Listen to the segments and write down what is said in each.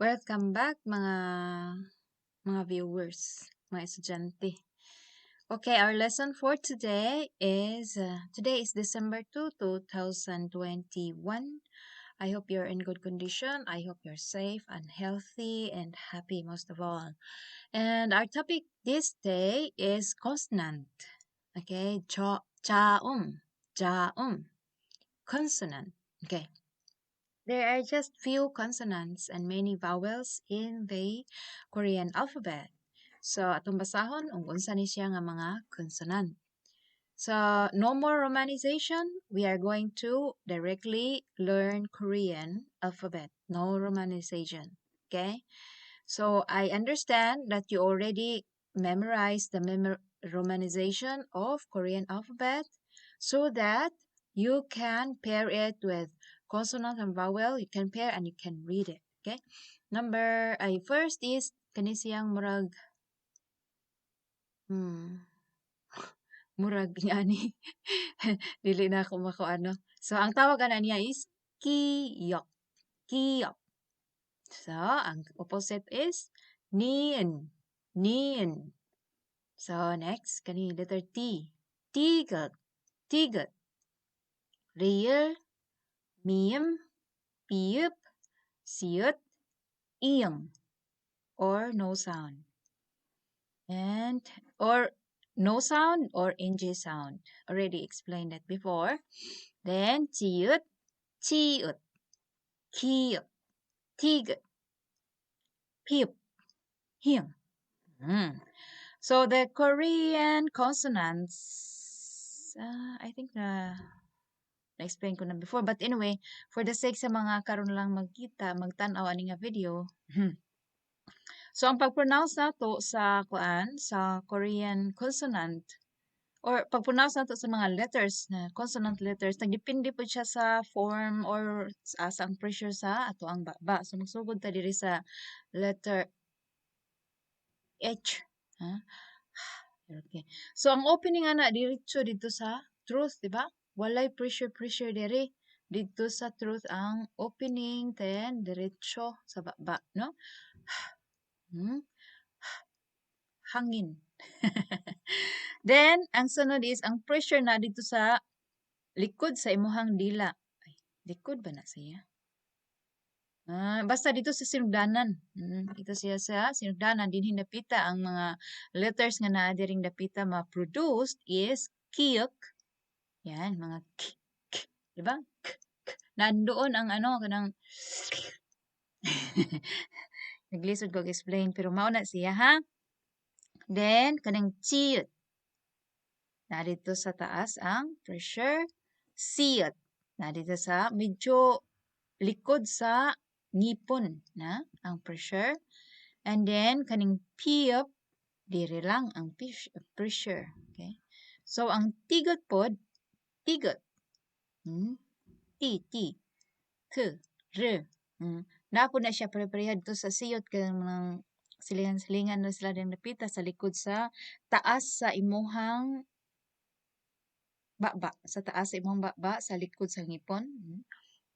Welcome back, mga viewers, mga estudyante. Okay, our lesson for today is today is December 2, 2021. I hope you're in good condition. I hope you're safe and healthy and happy most of all. And our topic this day is consonant. Okay, 자음, 자음, consonant. Okay. There are just few consonants and many vowels in the Korean alphabet. So, atong basahon ung unsa ni siya nga mga consonant. So, no more romanization. We are going to directly learn Korean alphabet. No romanization. Okay? So, I understand that you already memorized the romanization of Korean alphabet so that you can pair it with consonant and vowel. You can pair and you can read it. Okay? Number ay first is kani siyang murag ngani dili na ako makaano. So ang tawag ana niya is 기역. 기역. So ang opposite is 니은. 니은. So next, kani letter T. 디귿. 디귿. 리을, 미음, 비읍, 시옷, 이응, or no sound. And or no sound or ng sound. Already explained that before. Then 지읒, 치읒, 기역, 디귿, 피읖, 히읗. So the Korean consonants, I think na na-explain ko na before. But anyway, for the sake sa mga karon lang magkita, magtan-aw ani nga video. So ang pag-pronounce nato sa kuan, sa Korean consonant or pag-pronounce nato sa mga letters na consonant letters, nagdepende pud siya sa form or sa ang pressure sa atoang baba. So magsugod ta diri sa letter H. Ha? Okay. So ang opening ana diretso didto sa throat, di ba? Walay pressure pressure diri. Didto sa throat ang opening, then diretso sa baba, no? Hangin. Then ang sunod is ang pressure na didto sa likod sa imuhang dila. Ay, likod ba na siya? Ah, basta didto sa sinugdanan. Didto siya sa sinugdanan, dinhi dapita ang mga letters nga naa diring dapita ma-produced is 기역. Yan, mga k, k, di ba? K, k. Nandoon ang ano kanang naglisod ko explain, pero mao na siya, ha. Then kanang 치읒. Na didto sa taas ang pressure. 시옷. Na didto sa medyo likod sa ngipon na ang pressure. And then kaning 피읖, diri lang ang pressure. Okay? So ang 디귿 pod, 디귿. T T T R. Naa pod na siya pare-pareha didto sa siyot kay mga silingan-silingan na sila ding dapita sa likod, sa taas sa imuhang baba, sa taas sa imong baba, sa likod sa ngipon.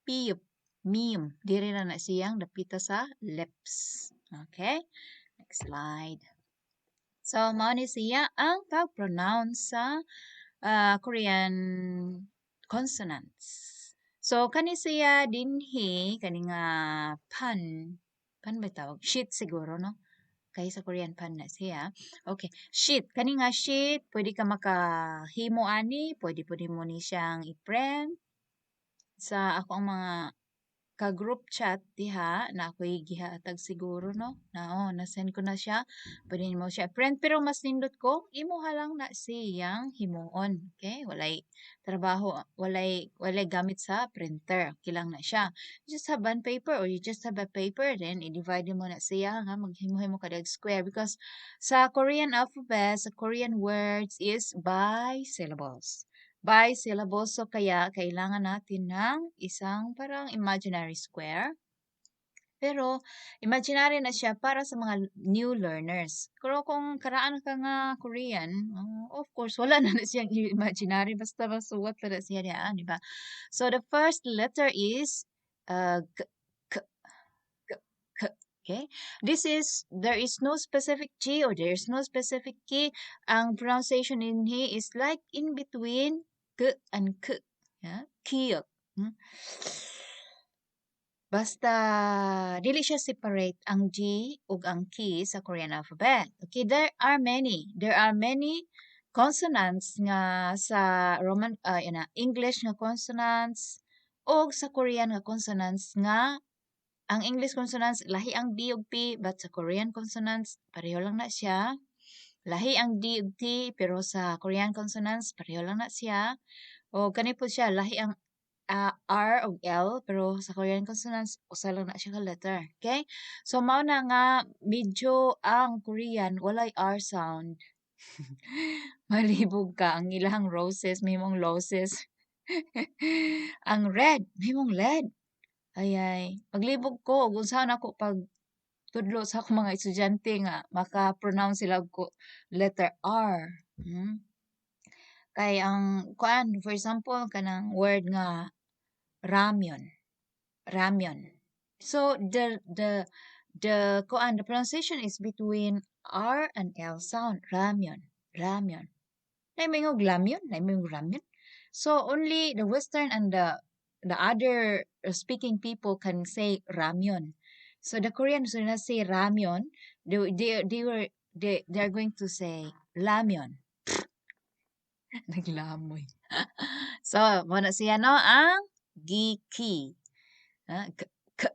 피읖, 미음, diri na na siyang dapita sa lips. Okay? Next slide. So mao ni siya ang pag-pronounce sa Korean consonants. So kani siya dinhi kani nga 판, 판 ba tawag? Sheet siguro, no? Kay sa Korean 판 na siya. Okay, sheet. Kani nga sheet, pwede ka makahimo ani, pwede pud nimo ni siyang i-print. Sa ako ang mga ka-group chat diha na ako'y gihatag siguro, no? Na oh, na-send ko na siya. Pwede nimo siya i-print, pero mas nindot ko imuha lang na siyang himuon. Okay? Walay trabaho, walay gamit sa printer. Okay lang na siya. You just have one paper or you just have a paper, then i-divide mo na siya nga maghimo-himo ka og square because sa Korean alphabet, sa Korean words is by syllables. By syllables, so kaya kailangan natin ng isang parang imaginary square. Pero imaginary na siya para sa mga new learners. Pero kung karaan ka nga Korean, of course wala na na siyang imaginary, basta masuwat na na siya diha, di ba? So the first letter is G, K, G. Okay? This is, there is no specific G or there is no specific K. Ang pronunciation in here is like in between K and K. Yeah? 기역. Basta dili siya separate ang G ug ang K sa Korean alphabet. Okay, there are many. There are many consonants nga sa Roman na, English nga consonants og sa Korean nga consonants nga ang English consonants lahi ang B ug P, but sa Korean consonants pareho lang na siya. Lahi ang D ug T, pero sa Korean consonants pareho lang na siya. O kani po siya, lahi ang R ug L, pero sa Korean consonants usa lang na siya ka letter. Okay? So mao na nga medyo ang Korean walay R sound. Malibog ka ang ilang roses mahimong loses. Ang red mahimong led. Ay ay, maglibog ko ug unsaon ako pag tudlo sa akong mga estudyante nga maka-pronounce sila og letter R. Kay ang kuan, for example, kanang word nga ramyun, ramyun. So the kuan, the pronunciation is between R and L sound. Ramyun, ramyun. Naay moingog lamyun, naay moingog ramyun. So only the Western and the other speaking people can say ramyun. So the Koreans will not say ramyun. They are going to say lamyun. Naglamoy. So, mao na siya, no, ang giki. Ah, k, k.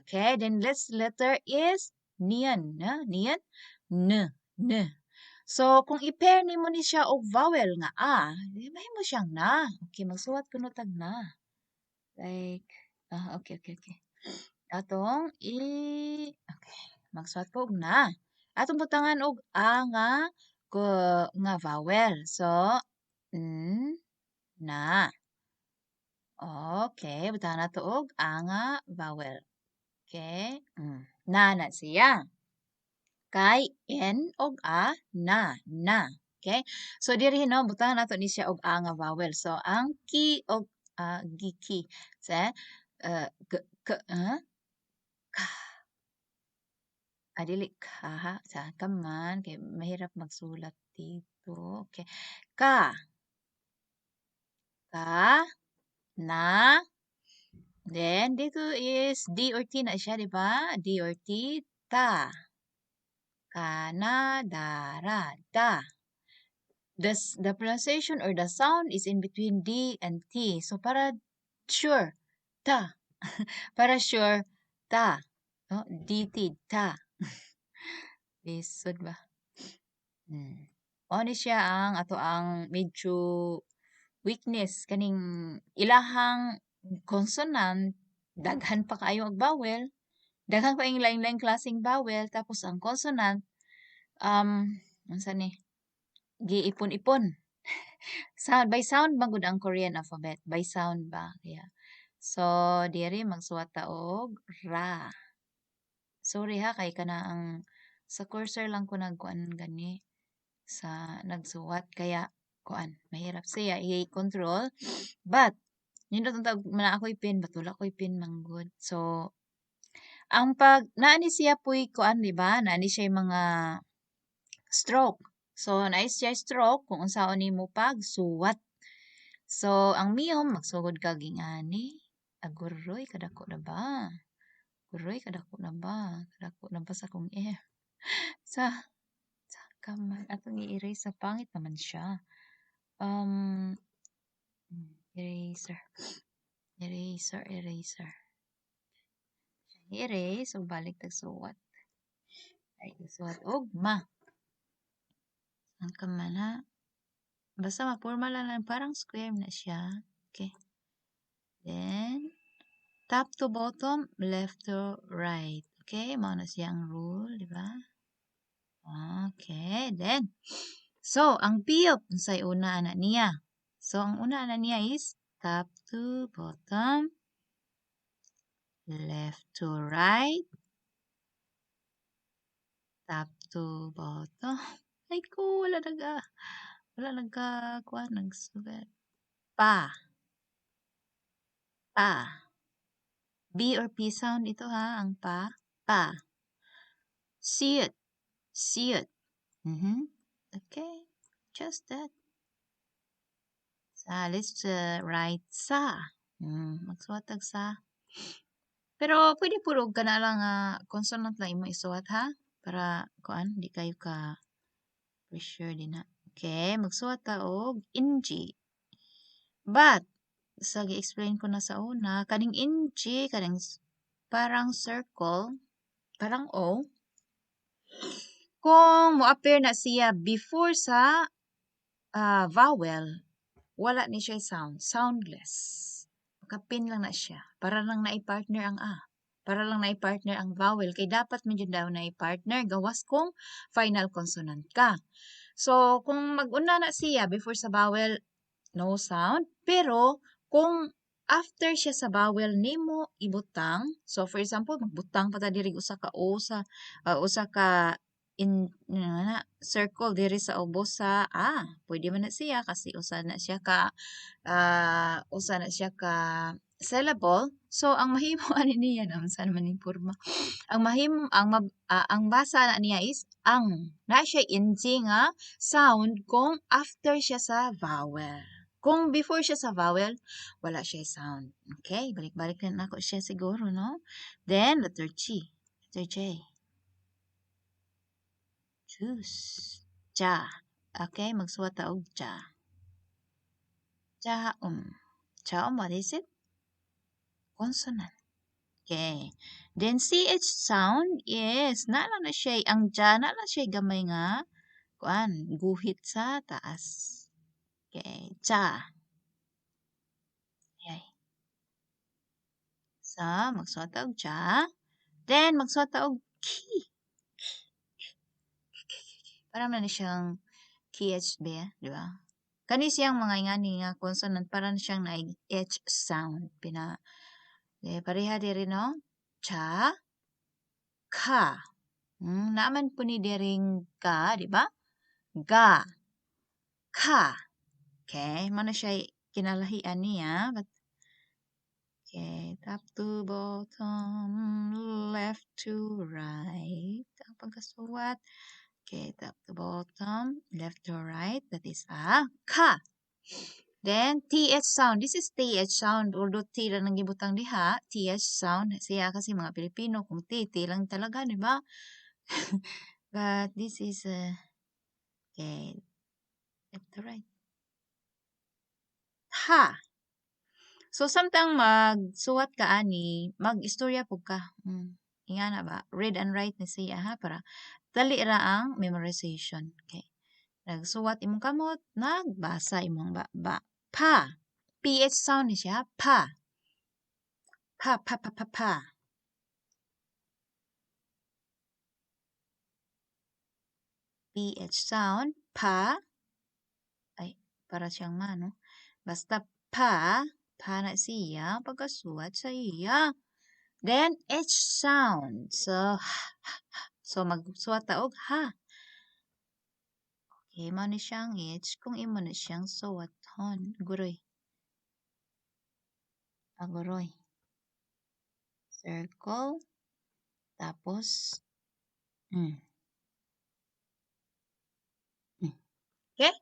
Okay, then next letter is 니은, no? 니은, N, N. So, kung i-pair nimo ni siya og vowel nga a, di mahimo siyang na. Okay, magsuwat kuno tag na. Like, ah, okay. Atong i okay, magsuwat ko og na. Atong butangan og a nga ko nga vowel. So, n, na. Okay, butangan nato og a nga vowel. Okay. Na na siya. Kay n og a, na, na. Okay? So diri, no, butangan nato ni siya og a nga vowel. So ang ki og a gi ki sa g k ka. Ah, dili ka ha, sa kaman kay mahirap magsulat dito. Okay. Ka. Ka na. Then dito is D or T na siya, di ba? D or T, ta. Kanadara, da. The pronunciation or the sound is in between D and T. So para sure, ta. Para sure, ta. No? D, T, ta. Lisod ba? Mao ni siya ang ato ang medyo weakness kaning ilahang consonant, daghan pa kaayo og vowel, daghan pa yung lain-laing klaseng vowel, tapos ang consonant unsa ni, giipon-ipon. Sound by sound man gud ang Korean alphabet, by sound ba, yeah. So diri magsuwat ta og ra. Sorry ha, kay kana ang sa cursor lang ko nagkuan gani sa nagsuwat, kaya kuan, mahirap siya i-control, but nindot unta man ako'y pen, but wala ko'y pen man gud. So ang pag naa ni siya puy kuan, di ba, naa ni siya mga stroke. So naa siya stroke kung unsaon nimo pagsuwat. So ang miyom, magsugod kag ingani. Aguroy, kadako na ba? Aguroy, kadako na ba? Kadako na ba sa akong M? Sa kaman atong i-erase sa pangit naman siya. Eraser. Eraser, eraser. I-erase ug balik tag suwat. Ay, suwat og ma. Ang kaman ha. Basta mapurma lang lang, parang square na siya. Okay. Then, top to bottom, left to right. Okay, mao na siya ang rule, di ba? Okay, then. So, ang 비읍, unsay una ana niya? So, ang una ana niya is top to bottom, left to right, top to bottom. Ay ko, wala nagka, kuan, nagsugat. Pa. Pa. B or P sound ito ha, ang pa. Pa. Siot, siot. Okay, just that. Sa, let's write sa. Magsuwat og sa. Pero pwede pud og kana lang consonant lang imo isuwat ha, para kuan di kayo ka pressure din ha. Okay, magsuwat ta og ng. But sa gi-explain ko na sa una, kaning ng kaning parang circle, parang O. Kung mo-appear na siya before sa vowel, wala ni siya sound, soundless. Makapin lang na siya. Para lang na-partner ang A. Para lang na-partner ang vowel. Kay dapat medyo daw na-partner gawas kung final consonant ka. So, kung mag-una na siya before sa vowel, no sound. Pero, kung after siya sa vowel nimo ibutang, so for example, magbutang pa ta diri usa ka O sa usa ka in, na, circle diri sa ubos sa A. Pwede man na siya kasi usa na siya ka syllable. So ang mahimo ani niya na unsa naman ning porma. Ang mahimo ang mab ang basa na niya is ang na siya ng nga sound kung after siya sa vowel. Kung before siya sa vowel, wala siya sound. Okay, balik-balik na nako siya siguro, no? Then letter G, letter J. Juice. Ja. Okay, magsuwat ta og ja. Jaum. Jaum, what is it? Consonant. Okay. Then CH sound is na lang na siya ang ja na lang siya gamay nga kuan guhit sa taas. Okay, ja. Okay. So, magsuwat ta og ja. Then magsuwat ta og ki. Para man na siyang KH ba, di ba? Kani siyang mga ingani nga consonant para na siyang na H sound. Pina, eh, pareha diri no? Cha, ka. Naaman po ni diring ka, di ba? Ga, ka. Okay, mao na siya kinalahian niya. But, okay, top to bottom, left to right. Ang pagkasuwat. Okay, top to bottom, left to right. That is a ka. Then, TH sound. This is TH sound. Although T lang ang gibutang diha, TH sound. Siya kasi mga Pilipino, kung T, T lang talaga, di ba? But this is, okay, left to right. Ha. So, samtang magsuwat ka ani, mag-istorya pud ka. Ingana ba? Read and write ni siya ha, para dali ra ang memorization. Okay. Nagsuwat imong kamot, nagbasa imong ba. Pa. PH sound ni siya. Pa. Pa, pa, pa, pa, pa. PH sound, pa. Ay, para siyang ma, no? Basta pa, pa na siya, pagkasuwat sa iya. Then, H sound. So, h, h, h. So, magsuwat ta og ha. Okay, mao ni siyang H kung imo na siyang suwaton. Guroy. Aguroy. Circle. Tapos, Okay?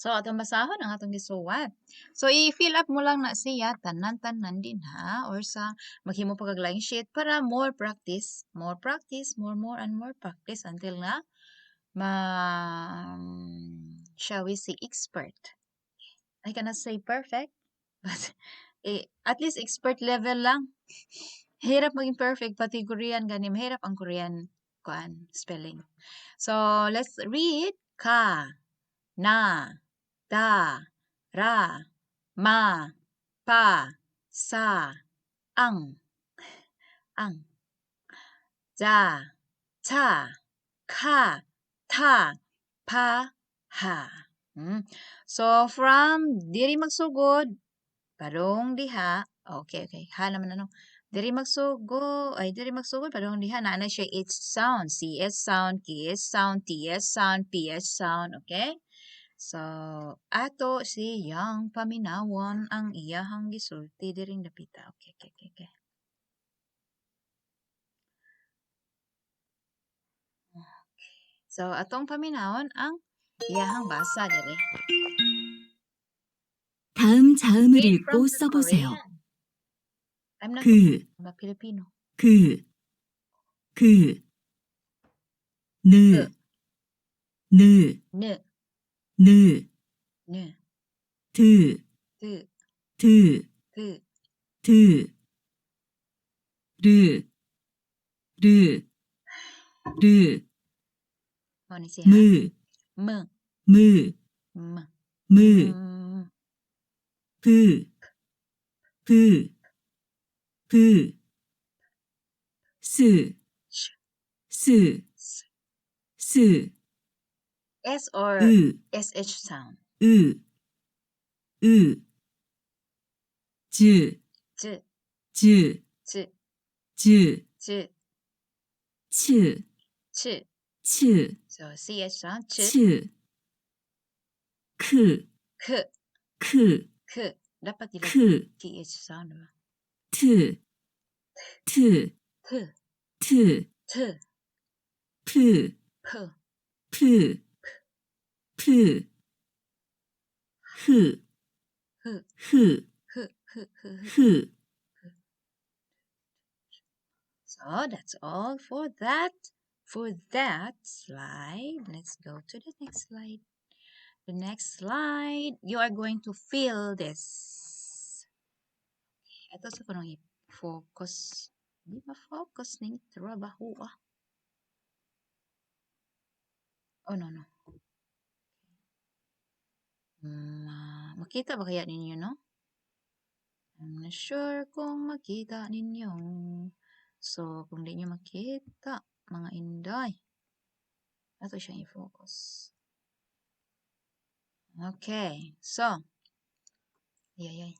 So, atong basahon ang atong gisuwat. So, i-fill up mo lang na siya, tanan-tanan din ha, or sa maghimo pa kag line sheet para more practice, more practice, more, more, and more practice until na ma, shall we say, expert. I cannot say perfect, but at least expert level lang. Hirap maging perfect, pati Korean gani, mahirap ang Korean kuan spelling. So, let's read. Ka, na, da, ra, ma, pa, sa, ang, ang, da, ta, ka, ta, pa, ha. So, from diri magsugod, padung diha, okay, okay, ha naman ano, diri magsugod, ay, diri magsugod, padung diha, naa na siya H sound, CS sound, KS sound, TS sound, PS sound, okay? So, ato siyang paminawon ang iyahang gisulti diring dapita. Okay, okay, okay, okay. So, atong paminawon ang iyahang basa diri. 다음 자음을 Read 읽고 from the 써보세요. Korean. I'm not 그, I'm a Filipino. 그, 그, 느, 느, N, 느, N, 드, T, 드, T, 드, 르, 르, 르, Mao ni siya. 무, M, 무, M, 무, M, 브, 브, 브, 스, Sh, 스, S, 스, S or 으, SH sound. 으, 으, 즈, Z, 즈, Z, 즈, Z, 츠, Ch. 츠, So CH sound. Ch, 츠, 크, K, 크, K. Dapat dili 크, TH sound ba? 트, 트, T, 트, T, 프, P, 프, 프, 흐, H, 흐, H, H, H, H. 흐. So that's all for that. For that slide, let's go to the next slide. The next slide, you are going to fill this. Ito sa kunong i-focus. Di ma-focus ning trabaho ah. Oh, no. Makita ba kaya ninyo, no? I'm not sure kung makita ninyo. So, kung di nyo makita, mga inday, ato siyang i-focus. Okay, so, ay, ay, ay.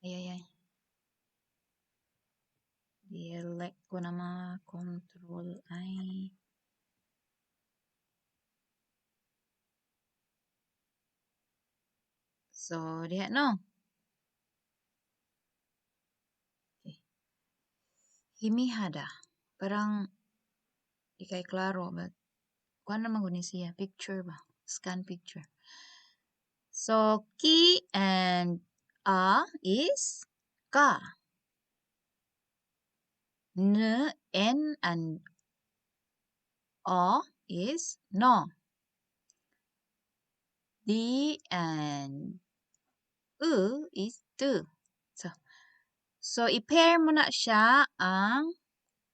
Ay, ay, ay. Dili ko na ma-control ay. So, diha no. Okay. Himihada. Parang di kay klaro, but kuan naman gud ni siya, picture ba? Scan picture. So, ki and a is ka. N, N and o is no. D and u is do. So, i-pair mo na siya ang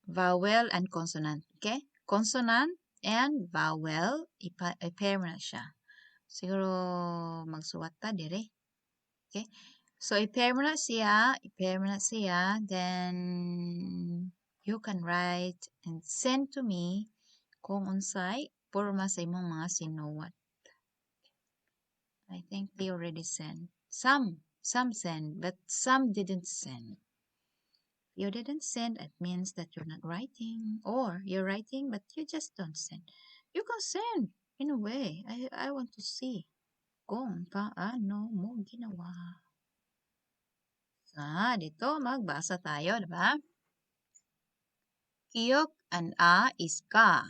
vowel and consonant. Okay? Consonant and vowel, i-pair mo na siya. Siguro magsuwat ta dire. Okay? So, i-pair mo na siya, i-pair mo na siya, then you can write and send to me kung unsay porma sa imong mga sinuwat. I think they already sent. Some send, but some didn't send. If you didn't send, it means that you're not writing, or you're writing, but you just don't send. You can send in a way. I want to see kung paano mo ginawa. Ah, dito magbasa tayo, di ba? Kiyok and a is ka.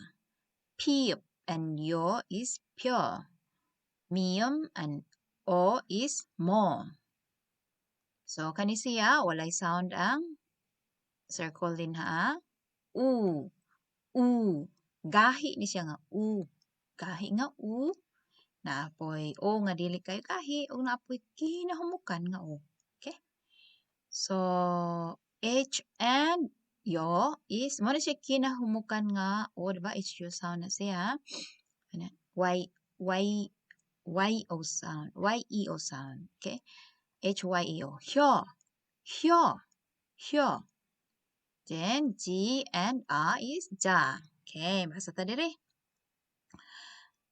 Piyop and yo is pyo. Miyom and o is mo. So, kani siya, walay sound ang circle din ha. U. U. Gahi ni siya nga u. Gahi nga u. Naapoy o nga dili kayo gahi o naapoy kinahumukan nga o. Okay? So, H and yo is, mo na siya kinahumukan nga o, diba? H U sound na siya. Ano? Y, Y, Y O sound. Y E O sound. Okay? H Y E O. Hyo. Hyo. Hyo. Then, G and A is ja. Okay, basa ta diri.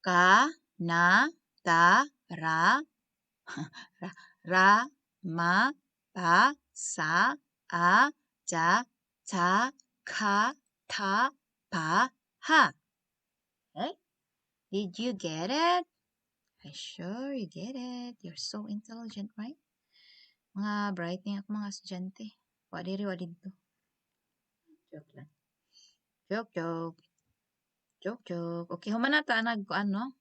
Ka, na, ta, ra, ra, ra, ma, pa, sa, a, ja, cha, ka, ta, pa, ha. Okay? Did you get it? I sure you get it. You're so intelligent, right? Mga bright niya ako mga estudyante. Wa diri, wa didto. Joke lang. Joke, joke. Joke, joke. Okay, human na ta nag kuan, no?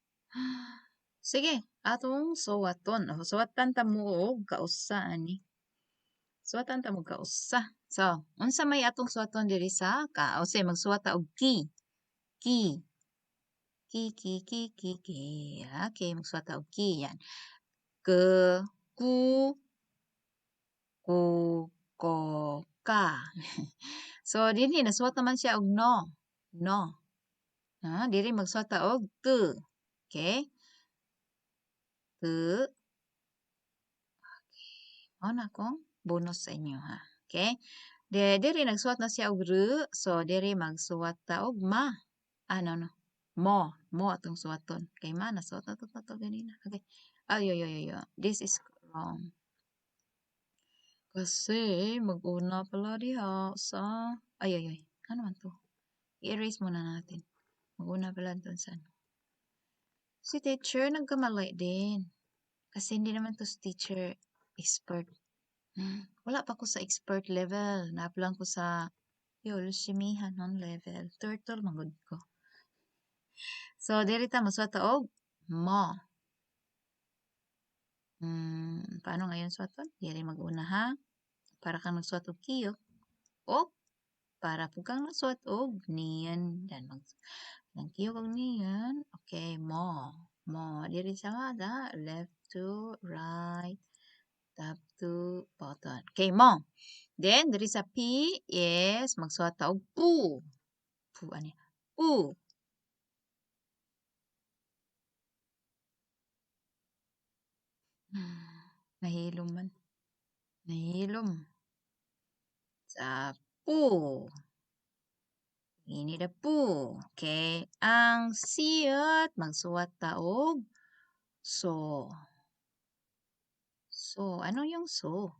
Sige, atong suwaton. Oh, suwatan ta mo og kausa ani. Suwatan ta mo kausa. So, unsa may atong suwaton diri sa ka? O sige, magsuwat ta og ki. Ki. Ki, ki, ki, ki, ki. Okay, magsuwat ta og ki. Yan. Ke, ku, ku, ko, ka. So, dinhi nasuwat naman siya og no. No. Ha, diri magsuwat ta og te. Okay. Te. Okay. Mao na akong bonus sa inyo ha. Okay. De, diri nagsuwat na siya og r. So, diri magsuwat ta og ma. Ah, no, no. Mo. Mo atong suwaton. Kay ma, nasuwat na to, to, to, ganina. Okay. Ay, ay, ay, ay, ay. This is wrong. Kasi, mag-una pala diha sa... Ay, ay, ay. Ano man to? I-erase muna natin. Mag-una pala doon sa ano. Si teacher, nagkamali din. Kasi hindi naman to si teacher expert. Wala pa ko sa expert level. Naaplan ko sa yol, simihan non level. Turtle, magod ko. So, diri ta masuwat ta og mo. Paano ngayon suwaton? Diri mag-una ha. Para kang nagsuwat og kiyo. O, para po kang nagsuwat og niyan. Dan mag ng kiyo og niyan. Okay, mo. Mo. Diri sa mga left to right, top to bottom. Okay, mo. Then, diri sa P is magsuwat ta og pu. Pu, ano yan? Pu. Nahilom man. Nahilom. Sa pu. Ini da pu. Okay. Ang siyat, magsuwat ta og so. So, ano yung so?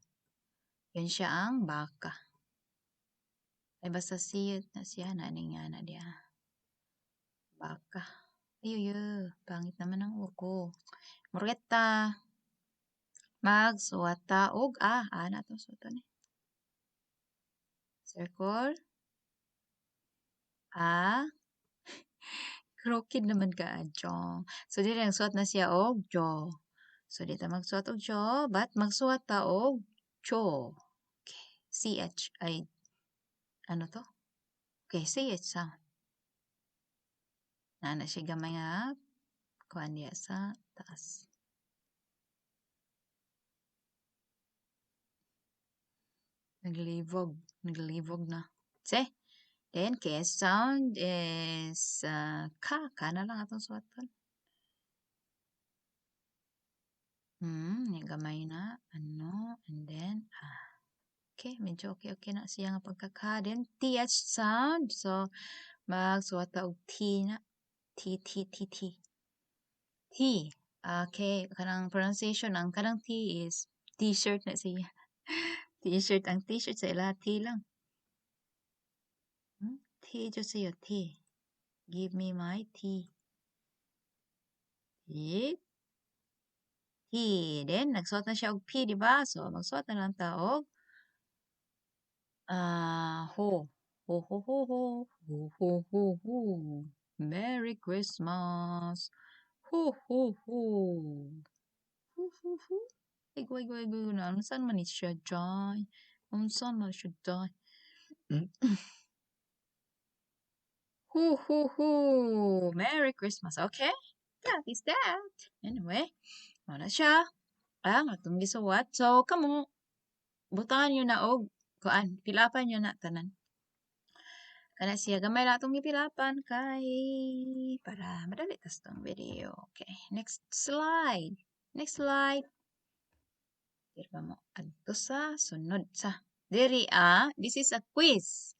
Yan siya ang baka. Ay, basta siyat na siya. Naning nga na diya. Baka. Ay, ay, ay. Pangit naman ang uko. Murgeta. Magsuwat ta og a. A na itong suwatan eh. Circle. A. Crooked naman ka, Jong. So, dili nagsuwat na siya og jo. So, di ta magsuwat og jo, but magsuwat ta og cho. Okay. CH ay, ano to? Okay, CH sound. Nana siya gamay nga, kuan niya sa taas. Naglibog. Naglibog na. See? Then, K sound is ka. Ka na lang atong suwaton. Yung gamay na. Ano? And then, ah. Okay, medyo okay na siya nga pagkaka. Then, TH sound. So, magsuwat ta og T na. T, T, T, T. T. Okay, kanang pronunciation, ang kanang T is t-shirt na siya. T-shirt, ang t-shirt sa ila, T lang. T 주세요, T. Give me my tea. T. T. Then, nagsuot na siya og P, di ba? So, magsuot na lang ta og ho. Ho, ho, ho, ho. Ho, ho, ho, ho. Merry Christmas. Ho, ho, ho. Ho, ho, ho. Ay, guay, guay, guay, na. Unsan man ni siya, Jai? Unsan man siya, Jai? Ho, ho, ho. Merry Christmas. Okay? That is that. Anyway, wala siya. Ang atong gisuwat. So, kamo, butangan nyo na og, kuan, pilapan nyo na tanan. Kana siya, gamay na atong gipilapan kay para madali tas tong video. Okay, next slide. Next slide. Diri pa mo adto sa sunod sa diri, this is a quiz.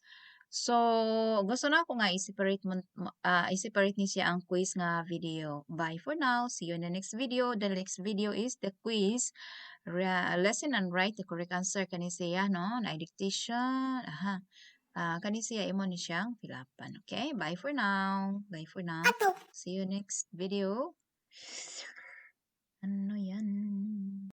So, gusto na ako nga i-separate mo, i-separate ni siya ang quiz nga video. Bye for now. See you in the next video. The next video is the quiz. Listen and write the correct answer kani siya, no? Na dictation. Aha. Kani siya imo ni siyang pilapan. Okay? Bye for now. Bye for now. Ato. See you next video. Ano yan?